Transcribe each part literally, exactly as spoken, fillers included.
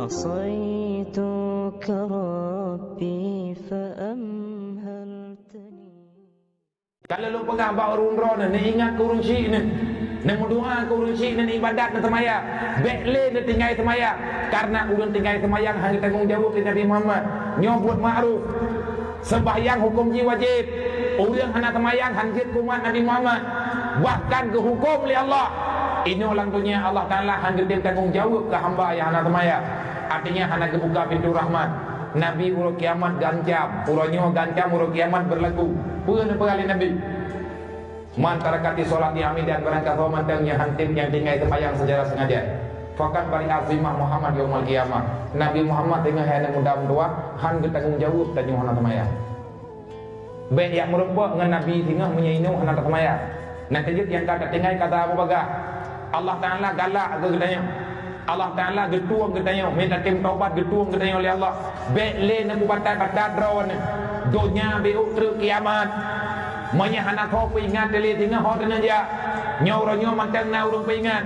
عصيتك ربي فأمهلتني. Ka lheueh lôn peugah bak ureuëng droeneuh, neuingat keu ureuëng syiek neuh, neumeudoa keu ureuëng syiek neuh, neuibadat, neuseumayang. Bék lé neutinggai seumayang, kareuna ureuëng tinggai seumayang hana geutanggong jaweueb lé Nabi Muhammad. Nyoe buet ma'ruf. Seumayang huköm jih wajéb. Ureuëng hana seumayang hana jeuet keu umat Nabi Muhammad, bahkan geuhuköm lé Allah. Inoe lam donya Allah Taala hana geutem tanggong jaweueb keu hamba nyang hana seumayang. Artinya hana geubuka pintoe rahmat. Nabi uroe kiamat geuancam, uroe nyoe geuancam, uroe kiamat beurlaku. Peue neupeugah lé Nabi? "Man tarakati sholati amidan," barang gasoe mantong nyang hantom nyang tinggai seumayang secara sengaja, "faqad bari'a zimmah Muhammad yaumal qiyamah." Nabi Muhammad teungoh hai aneuk muda meutuwah, hán geutanggong jaweueb tanyoe hana seumayang. Bék jak meurumpok ngon Nabi singoh meunyoe inoe hana taseumayang. Nyan teujeuet nyang ka tatinggai ka saboh bagah. Allah Taala galak keu geutanyoe. Allah Taala geutueng geutanyoe, meunyoe tatem tobat geutueng geutanyoe lé Allah. Bék lé neupeubatat-batat droeneuh. Donya bék treuk kiamat. Meunyoe hana soe peuingat lé singoh ho teuneuk jak. Nyoe uroe nyoe mantong na ureuëng peuingat.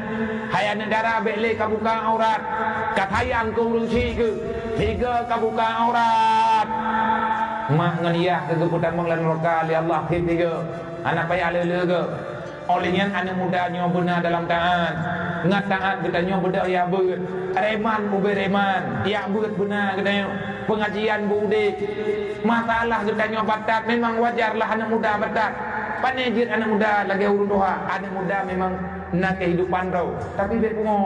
Hai aneuk dara, bék lé kabuka aurat. Kasayang keu ureuëng syiek keuh. Sigoe kabuka aurat. Mak ngon yah keuh geupeutamong lam nuraka lé Allah, sit sigoe. Hana payah le-le goe. Óh lheueh nyan aneuk muda nyoe beuna dalam taát. Ngat taát geutanyoe beudôh jak beuet. Reman ubé reman, jak beuet beuna geutanyoe. Peungajian beu udeb. Masalah geutanyoe batat, memang wajar lah aneuk muda batat. Pane jeuet aneuk muda lagée ureuëng tuha, aneuk muda memang na keuhidupan droe. Tapi bék pungo.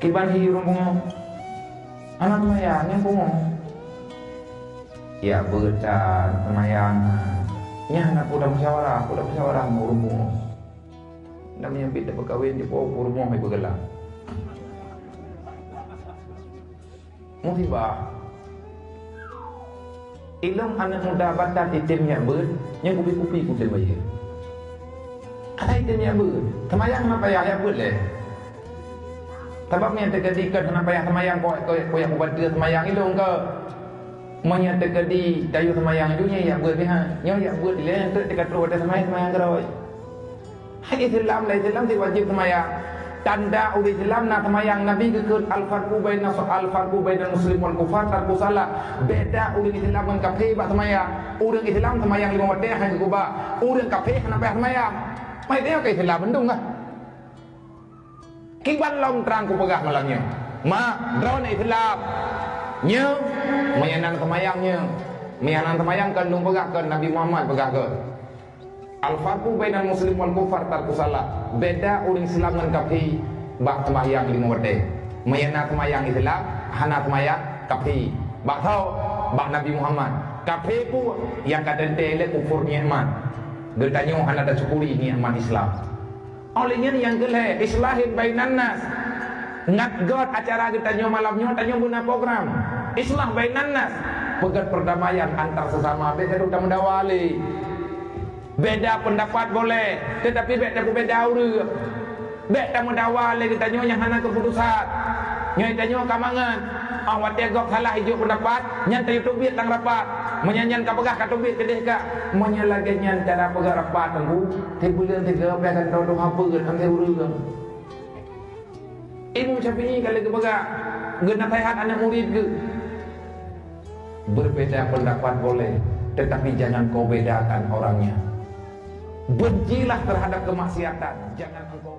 Kiban hi ureuëng pungo. Hana seumayang, nyan pungo. Jak beuet tan, seumayang. Nyan hana peue tamusyawarah, peue tamusyawarah ngon ureuëng pungo. Nyan meunyoe bit tapeukawen jipo, ureuëng pungo hai beugeula. Musibah. Ilôn aneuk muda batat item jak beuet, nyan kupi-kupi kutem bayeue. Asai item jak beuet, seumayang hana payah jak beuet lé. Sabab nyan teukeudi kon hana payah seumayang, kok, kok, kok jak mubantu seumayang ilôn keu. Meunyoe teukeudi tayue seumayang ju nyan jak beuet pih ha. Nyoe jak beuet lé, enteuk teuka trok watée seumayang, seumayang keudroe. Hai Islam, lam Islam sit wajéb seumayang. Tanda ureuëng Islam na seumayang, Nabi geukheun, "Al-farqu baina, al-farqu bainal muslim wal kufar tarku shalah." Beda ureuëng Islam ngon kafé bak seumayang. Ureuëng Islam seumayang limong watée hana geuba. Ureuëng kafé hana payah seumayang. Mai teuka Islam mantong kah? Kiban lom trang kupeugah malam nyoe. Mak, droeneuh Islam. Nyoe, meunyoe na seumayang nyoe. Meunyoe na seumayang kon lôn peugah, kon Nabi Muhammad peugah kon. Al-farqu bainal muslim wal kufar tarku shalah. Beda ureuëng Islam ngon kafé bak seumayang limong watée. Meunyoe na seumayang Islam, hana seumayang kafé. Bak soe? Bak Nabi Muhammad. Kafé peue? Nyang ka teuntée lé kufur nikmat. Geutanyoe hana tasyukuri nikmat Islam. Óh lheueh nyan nyang keu lhée, islahin bainan nas. Ngat göt acara geutanyoe malam nyoe, tanyoe beuna program. Islah bainan nas. Peugét perdamaian antar sesama, bék taduek tameudawa lé. Beda pendapat boleh, tetapi bék tapeubeda ureuëng. Bék tameudawa lé geutanyoe nyang hana keuputusan. Nyoe tanyoe ka mangat. Óh watée gob salah ijok pendapat, nyan tayue teubiet lam rapat. Meunyoe nyan ka peugah ka teubiet keudeh ka. Meunyoe lagée nyan cara peugah rapat teungku, sibuleuen sigoe pih akan droe tuha beuet anté ureuëng. Imam Syafi'i ka lheueh geupeugah, geunaseuhat aneuk murit geuh. Berbeda pendapat boleh, tetapi jangan kau bedakan orangnya. Bencilah terhadap kemaksiatan, jangan engkau